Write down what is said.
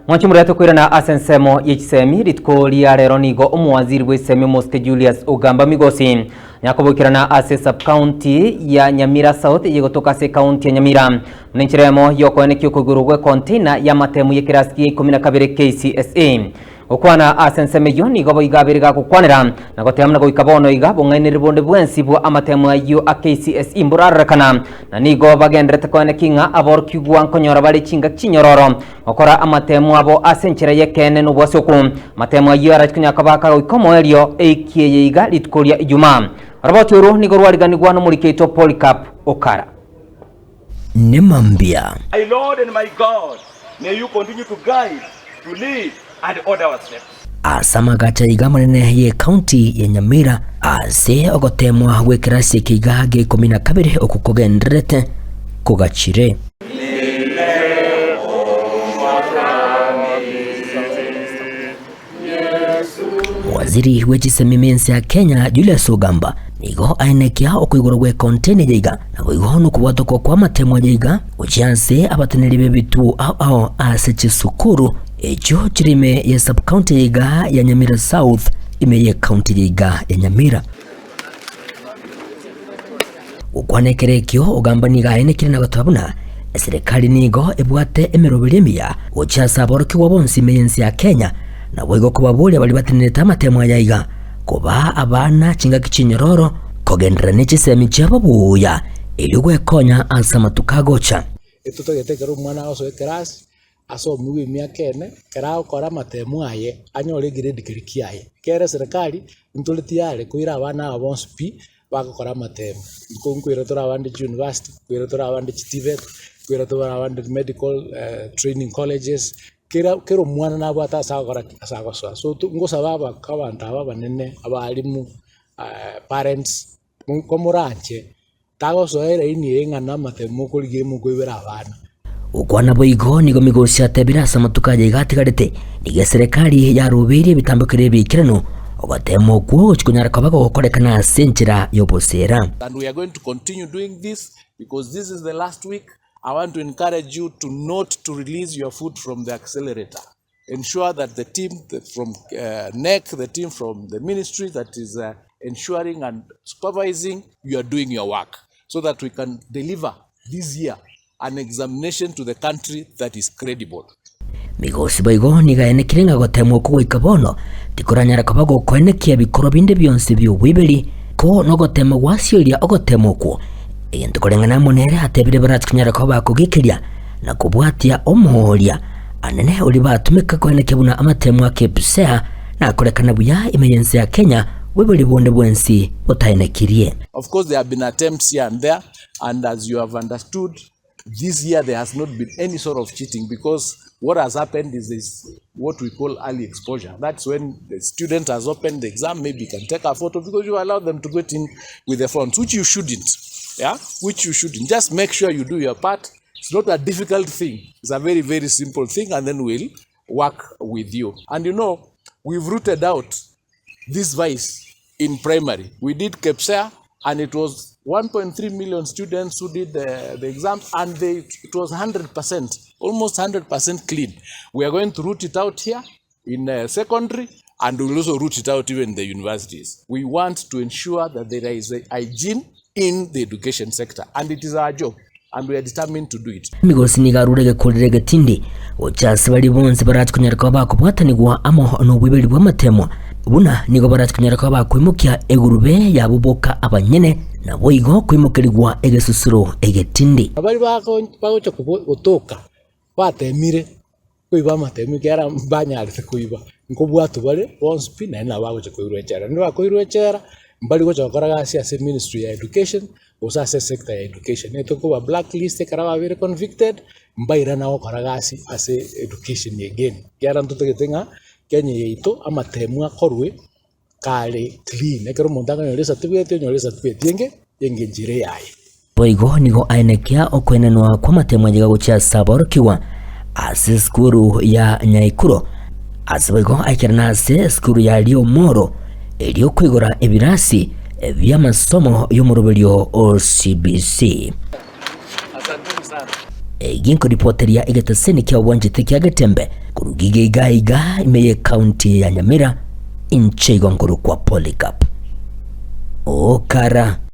Mwanche moriate koirana ase ensemo ye chisemi, rituko ria rero nigo omowaziri bw'esemi omosike Julius Ogamba Migosi nyakoboikerana ase sub-county ya Nyamira South eyegotoka ase ekaunti ya Nyamira buna enchera eyemo yokoenekia okoigorwa gwe container y'amatemu y'ekerasi gia ikomi na kabere KCSE. Gokwana ase ensemo eyio nigo boigo abere gagokwanera na goteba buna goika bono iga bong'ainereria bonde bwensi bwa amatemo ayio a KCSE mborarorekana, na nigo bagendererete koenekia ng'a aborokigwa nkonyora bare chingaki chinyororo gokora amatemo abo ase enchera y'ekeene na obwasoku. Amatemo ayio arache konya koba akagoika omoerio eiki eye iga rituko ria Ijumaa. Oroboti oro nigo rwariganigwa nomoriki oito Polycarp Okara. Nemambia. My Lord and my God, may you continue to guide, to lead and order our steps. Ase amagacho aiga amanene y'Ekaunti ya Nyamira ase ogoteemwa gw'ekerasi eke iga gia ikomi na kabere okwo kogendererete kogachire. Waziri bwe chisemi mense ya Kenya Julius Ogamba nigo aenekia okoigorwa gwe container eye iga naboigo nokobwatokwa kwa amatemo aye iga gochia ase abateneneri b'ebituo ao ao ase chisukuru echio chire ime ye sub county eye iga ya Nyamira South ime ye county eye iga ya Nyamira. Gokwana ekero ekio, Ogamba nigo aenekire na goteba buna eserekari nigo ebwate emeroberio emiya gochia ase aborokigwa bonsi ime y'ense ya Kenya, naboigo kobaboria baria batenenerete amatemo aya iga, kobaa abana chingaki chinyororo kogenderera ne chisemi chiabo buya erio gwekonya ase amatuko agocha. Etotagete ekero omwana agosoa ekerasi, asomigwe emiaka ene, ekero agokora amatemo aye, anyore egrade keria kiaye. Ekero eserekari, ntore tiyare koira abana aba bonsi pi, bagokora amatemo. Nko nkoira tore abande chiuniversity, nkoira tore abande chiTVET, nkoira tore abande medical training colleges, kera kera omwana nabwate ase agokora ki? Ase agosoa. So ngosaba aba abanto aba abanene, abalimu, parents, komoranche tagosoa eraini eye ng'a namatemo mokorigia mokoibera abana. Gokwana boigo nigo Migosi atebire ase amatuko aye iga atigarete, nigo eserekari yarobeirie ebitambokero ebiikeranu, ogoteema okwo gochia konyara koba gogokorekana ase enchera y'oboseera. And we are going to continue doing this because this is the last week. I want to encourage you to not to release your foot from the accelerator. Ensure that the team from uh, NEC, the team from the ministry that is uh, ensuring and supervising, you are doing your work so that we can deliver this year an examination to the country that is credible. Migosi boigo nigo aenekire ng'a goteemwa okwo goika bono tikoranyara koba gokoenekia ebikorwa binde bionsi bi'oboiberi, ko nogoteema gwasioria ogoteema okwo, egento koreng'ana amo nere atebire barache konyara koba bakogekeria na kobwatia omooria anene oria batumeka koenekia buna amatemo a Kepsea nakorekana buya ime y'ense ya Kenya bw'ebori bonde bwensi botaenekirie. Of course there have been attempts here and there and as you have understood this year there has not been any sort of cheating because what has happened is this what we call early exposure. That's when the student has opened the exam, maybe can take a photo because you allow them to get in with the phones, which you shouldn't. Yeah, which you shouldn't. Just make sure you do your part. It's not a difficult thing. It's a very, very simple thing, and then we'll work with you. And you know, we've rooted out this vice in primary. We did KEPSEA, and it was 1.3 million students who did the, the exams, and they, it was 100%, almost 100% clean. We are going to root it out here in uh, secondary, and we'll also root it out even in the universities. We want to ensure that there is a hygiene in the education sector, and it is our job. And we are determined to do it. Emigosi nigo arure egekurero egetindi gocha ase baria bonsi barache konyara koba bakobwatanigwa amo noboiberi bw'amatemwa, buna nigo barache konyara koba bakoimokia egurube yabo boka abanyene, naboigo koimokerigwa egesusuro egetindi. Baria bagocha gotoka batemire koiba amatemo ekiagera mbanyarete koiba, nkobwatwa bare bonsi pi naende nabo bagocha koirwa echela. Naende bakoirwa echela, mbari gocha gokora gasi ase ministry ya education, gose ase esector ya education. Nigo tokoba blacklist ekero babeire convicted, mbairana gokora gasi ase education again. Ekiagera ntotagete ng'a Kenya yaito amatemo akorwe kare clean, ekero omonto akonyora ecertificate onyore ecertificate enge engencho ere yaye. Boigo nigo aenekia okoenanwa kw'amatemo ayio gochia ase aborokigwa ase esukuru ya Nyaikuro, ase boigo aikerana ase esukuru ya Riomoro erio koigora ebirasi bi'amasomo y'omoroberio o CBC. Egi nkoripoteria egeteseni kia obwanchete kia Getembe. Koruga iga iga ime y'ecounty ya Nyamira, inche igo nkorokwa Polycarp Okara.